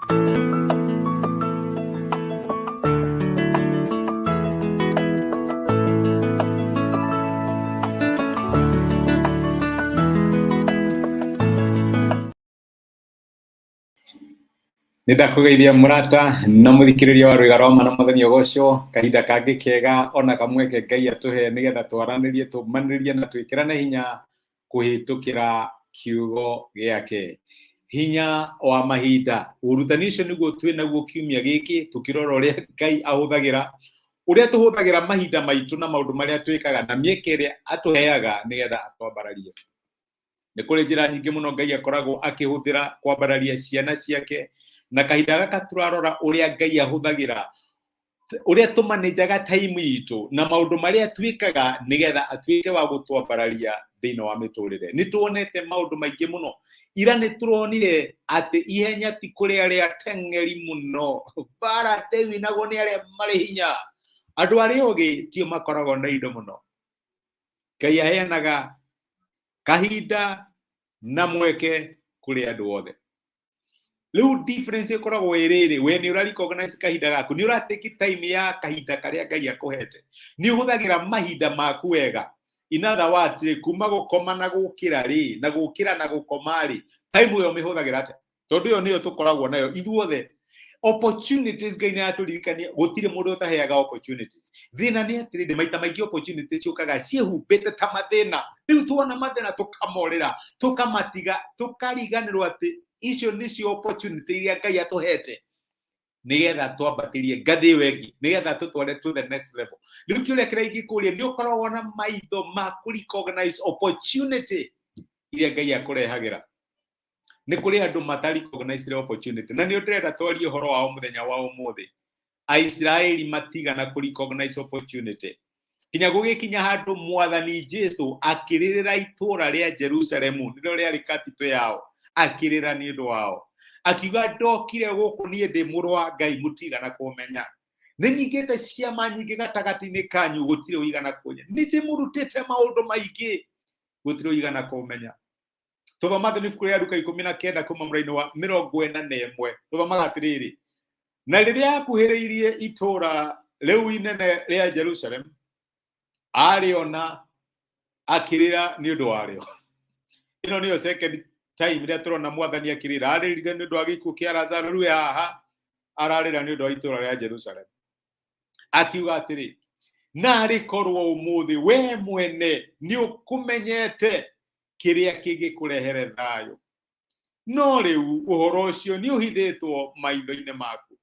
Nĩ ndakũgeithia mũrata na mũthikĩrĩria wa Rwĩga rwa Ma na Mwathani ũgocwo kahinda kangĩ kega ona kamweke Ngai atũhe nĩgetha twaranĩrie, tũmanĩrĩrie na twĩkĩrane hinya kũhĩtũkĩra kiugo gĩake. Hinya wa mahinda. Ũrutani ũcio nĩguo twĩ naguo kiumia gĩkĩ tũkĩrora ũrĩa Ngai ahũthagĩra ũrĩa tũhũthagĩra mahinda maitũ na maũndũ marĩa twĩkaga na mĩeke ĩrĩa atũheaga nĩgetha atwambararie. Nĩ kũrĩ njĩra nyingĩ mũno Ngai akoragwo akĩhũthĩra kwambararia ciana ciake, na kahinda gaka tũrarora ũrĩa Ngai ahũthagĩra ũrĩa tũmanĩnjaga time itũ na maũndũ marĩa twĩkaga nĩgetha atuĩke wa gũtwambararia thĩinĩ wa mĩtũrĩre. Nĩ tuonete maũndũ maingĩ mũno. Ira nĩ tũronire atĩ ihenya ti kũrĩ arĩa ateng'eri mũno, mbara ndĩwinagwo nĩ arĩa marĩ hinya. Andũ arĩa ogĩ tio makoragwo na indo mũno. Ngai aheanaga kahinda na mweke kũrĩ andũ othe. Rĩu difference ĩkoragwo ĩ rĩrĩ, we nĩ ũra recognize kahinda gaku, nĩ ũra take time ya kahinda karĩa Ngai akũhete, nĩ ũhũthagĩra mahinda maku wega. In other words rĩ, kuma gũkoma na gũkĩra rĩ, na gũkĩra na gũkoma rĩ, time ĩyo ũmĩhũthagĩra atĩa? Tondũ ĩyo nĩyo tũkoragwo nayo ithuothe. Opportunities Ngai nĩ aratũririkania gũtirĩ mũndũ ũtaheaga opportunities. Thĩna nĩ atĩrĩrĩ, maita maingĩ opportunities ciũkaga ciĩhumbĩte ta mathĩna. Rĩu tuona mathĩna tũkamorĩra, tũkamatiga, tũkariganĩrwo atĩ icio nĩcio opportunity iria Ngai atũhete nĩgetha twambatĩrie ngathĩ ĩyo ĩngĩ, nĩgetha tũtware to the next level. Rĩu kĩũria kĩrĩa ingĩkũria, nĩ ũkoragwo na maitho ma kũ recognize opportunity iria Ngai akũrehagĩra? Nĩ kũrĩ andũ mata recognize opportunity, na nĩ ndĩrenda twarie ũhoro wao mũthenya wa ũmũthĩ. Aisiraeli matigana kũ recognize opportunity nginya gũgĩkinya handũ Mwathani Jesu akĩrĩrĩra itũũra rĩa Jerusalemu, nĩrĩo rĩarĩ capital yao, akĩrĩra nĩ ũndũ wao, akiuga ndokire gũkũ niĩ ndĩ mũrũ wa Ngai, mũtigana kũmenya. Nĩ ningĩte ciama nyingĩ gatagatĩ-inĩ kanyu, gũtirĩ ũigana kũnya. Nĩ ndĩmũrutĩte maũndũ maingĩ, gũtirĩ ũigana kũmenya. Tũthoma thĩinĩ ibuku rĩa Luka 19 kuma mũraini wa 41, tũthomaga atĩrĩrĩ, na rĩrĩa akuhĩrĩirie itũũra rĩu inene rĩa Jerusalem, arĩona akĩrĩra nĩ ũndũ warĩo. Ĩno nĩyo second time rĩrĩa tũrona Mwathani akĩrĩra. Arĩrire nĩ ũndũ wa gĩkuũ kĩa Lazaro, rĩu e haha ararĩra nĩ ũndũ wa itũũra rĩa Jerusalem, akiuga atĩrĩ, narĩ korwo ũmũthĩ we mwene nĩ ũkũmenyete kĩrĩa kĩngĩkũrehere thayũ, no rĩu ũhoro ũcio nĩ ũhithĩtwo maitho-inĩ maku.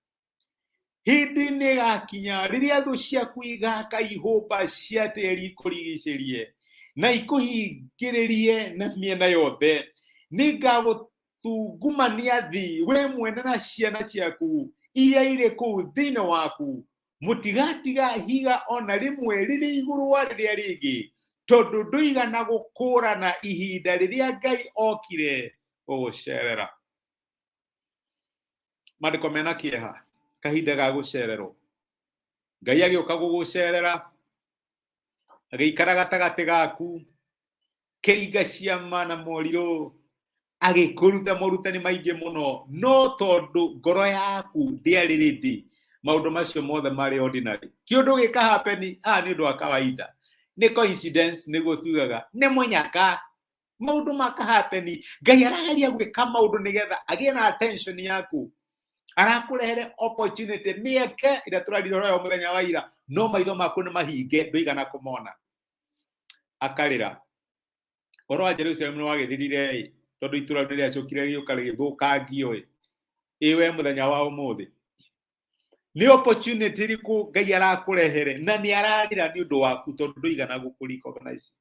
Hĩndĩ nĩ ĩgakinya rĩrĩa thũ ciaku igaka ihũmba cia tĩri ikũrigicĩrie na ikũhingĩrĩrie na mĩena yothe. Nĩ ngagũtungumania thĩ, we mwene na ciana ciaku iria irĩ kũu thĩinĩ waku. Mũtigatiga ihiga o na rĩmwe rĩrĩ igũrũ wa rĩrĩa rĩngĩ, tondũ ndũigana gũkũũrana ihinda rĩrĩa Ngai okire gũgũcerera. Maandĩko mena kĩeha, kahinda ga gũcererwo. Ngai agĩũka gũgũcerera, agĩikara gatagatĩ gaku, kĩringa ciama na morirũ, agĩkũruta morutani maingĩ mũno, no tondũ ngoro yaku ndĩarĩ ready, maũndũ macio mothe marĩ ordinary. Kĩũndũ gĩka happen, haha nĩ ũndũ wa kawaida, nĩ coincidence, nĩguo tugaga nĩ mũnyaka. Maũndũ maka happen, Ngai arageria gwĩka maũndũ nĩgetha agĩe na attention yaku, arakũrehere opportunity, mĩeke ĩrĩa tũrarire ũhoro wayo mũthenya wa ira, no maitho maku nĩ mahinge, ndũigana kũmona. Akarĩra ũhoro wa Jerusalem nĩ wagĩthirire ĩ, tondũ itũũra nĩ rĩacokire rĩgĩũka rĩgĩthũkangio ĩ. Ĩ we mũthenya wa ũmũthĩ nĩ opportunity ĩrĩkũ Ngai arakũrehere na nĩ ararĩra nĩ ũndũ waku tondũ ndũigana gũkũ recognize?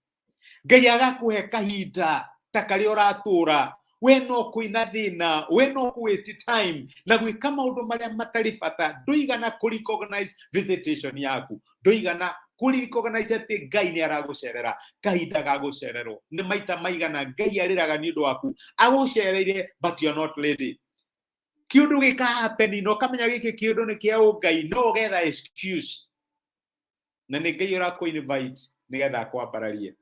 Ngai agakũhe kahinda ta karĩa ũratũra, we no kwĩna thĩna, we no kũ waste time na gwĩka maũndũ marĩa matarĩ bata. Ndũigana kũ recognize visitation yaku, ndũigana kũ recognize atĩ Ngai nĩ aragũcerera. Kahinda ga gũcererwo nĩ maita maigana Ngai arĩraga nĩ ũndũ waku, agũcereire, but you are not ready. Kĩũndũ gĩka happen na ũkamenya gĩkĩ kĩũndũ nĩ kĩa ũngai, no ũgetha excuse, na nĩ Ngai ũrakũ invite nĩgetha akwambararie.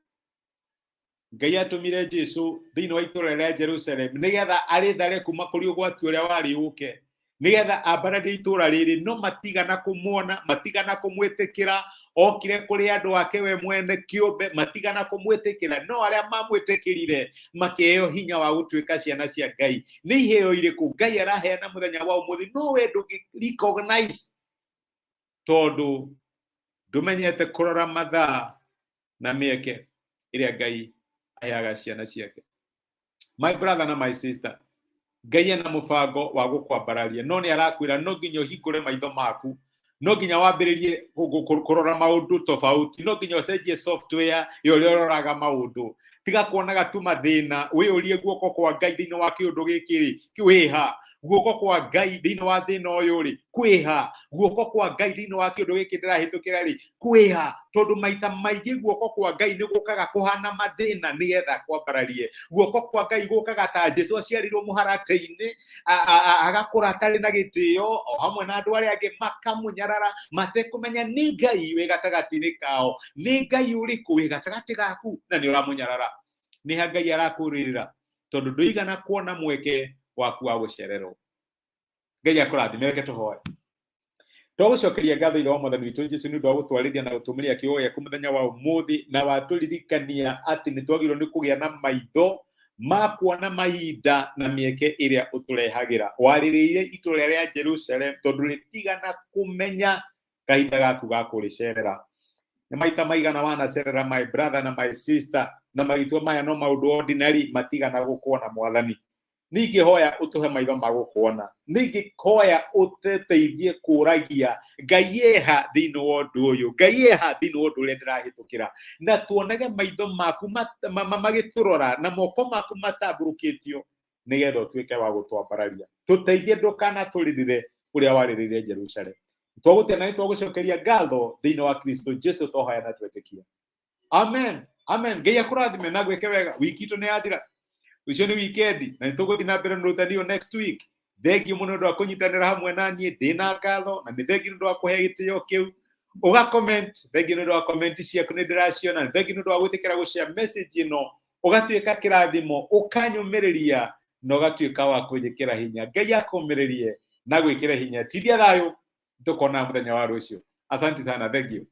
Ngai atũmire Jesu thĩinĩ wa itũũra rĩa Jerusalem nĩgetha arĩthare kuma kũrĩ ũgwati ũrĩa warĩ ũke. Nĩgetha ambararie itũra rĩrĩ, no matigana kũmuona, matigana kũmwĩtĩkĩra. Okire kũrĩ andũ ake we mwene kĩũmbe, matigana kũmwĩtĩkĩra, no arĩa mamwĩtĩkĩrire makĩheo hinya wa gũtuĩka ciana cia Ngai. Nĩ iheo irĩkũ Ngai araheana mũthenya wa ũmũthĩ no we ndũngĩ recognize tondũ ndũmenyete kũrora mathaa na mĩeke ĩrĩa Ngai aheaga ciana ciake? My brother na my sister, Ngai ena mũbango wa gũkwambararia, no nĩ arakwĩra no nginya ũhingũre maitho maku, no nginya wambĩrĩrie kũrora maũndũ tofauti, no nginya ũcenjie software ya ũrĩa ũroraga maũndũ. Tiga kuonaga tu mathĩna, wĩyũrie, guoko kwa Ngai thĩinĩ wa kĩũndũ gĩkĩ rĩ, wĩha? Guoko kwa Ngai thĩinĩ wa thĩna ũyũ rĩ, kwĩha? Guoko kwa Ngai thĩinĩ wa kĩũndũ gĩkĩ ndĩrahĩtũkĩra rĩ, kwĩha? Tondũ maita maingĩ guoko kwa Ngai nĩ gũkaga kũhana mathĩna nĩgetha kwambararie. Guoko kwa Ngai gũkaga ta Jesu aciarirwo mũharatĩ-inĩ, agakũra atarĩ na gĩtĩo, o hamwe na andũ arĩa angĩ makamũnyarara matekũmenya nĩ Ngai wĩ gatagatĩ-inĩ kao. Nĩ Ngai ũrĩkũ wĩ gatagatĩ gaku na nĩ ũramũnyarara? Nĩ ha Ngai arakũrĩrĩra tondũ ndũigana kuona mweke waku wa gũcererwo? Ngai akũrathime. Reke tũhoe. Twagũcokeria ngatho, Ithe wa Mwathani witũ Jesu, nĩ ũndũ wa gũtwarĩria na gũtũmĩria kiugo gĩaku mũthenya wa ũmũthĩ, na watũririkania atĩ nĩ twagĩrĩirwo nĩ kũgĩa na maitho ma kuona mahinda na mĩeke ĩrĩa ũtũrehagĩra. Warĩrĩire itũũra rĩa Jerusalem tondũ rĩtigana kũmenya kahinda gaku ga kũrĩcerera. Nĩ maita maigana wanacerera, my brother na my sister, na magĩtua maya no maũndũ ordinary, matigana gũkuona? Mwathani, ningĩ hoya ũtũhe maitho ma gũkuona. Ningĩ hoya ũtũteithie kũragia, Ngai eha thĩinĩ wa ũndũ ũyũ? Ngai eha thĩinĩ wa ũndũ ũrĩa ndĩrahĩtũkĩra? Na tuonage maitho maku magĩtũrora na moko maku matambũrũkĩtio nĩgetha ũtuĩke wa gũtwambararia. Tũteithie, ndũkanatũrĩrĩre ũrĩa warĩrĩire Jerusalem. Twagũtĩa na nĩtwagũcokeria ngatho thĩinĩ wa Kristo Jesu twahoya na twetĩkia. Amen, amen. Ngai akũrathime na gwĩke wega. Wiki itũ nĩ yathira, ũcio nĩ weekend, na nĩ tũgũthiĩ na mbere na ũrutani ũyũ next week. Thengiũ mũno ũndũ wa kũnyitanĩra hamwe na niĩ. Ndĩ na ngatho na nĩ thengiũ nĩ ũndũ wa kũhe gĩtĩo kĩu ũga comment. Thengiũ nĩ ũndũ wa comment ciaku, nĩ ndĩraciona. Thengiũ nĩ ũndũ wa gwĩtĩkĩra gũshare message ĩno, ũgatuĩka kĩrathimo, ũkanyũmĩrĩria na ũgatuĩka wa kũnjĩkĩra hinya. Ngai akũmĩrĩrie na gwĩkĩra hinya. Tindia thayũ, tũkona mũthenya wa rũciũ. Asante sana, thank you.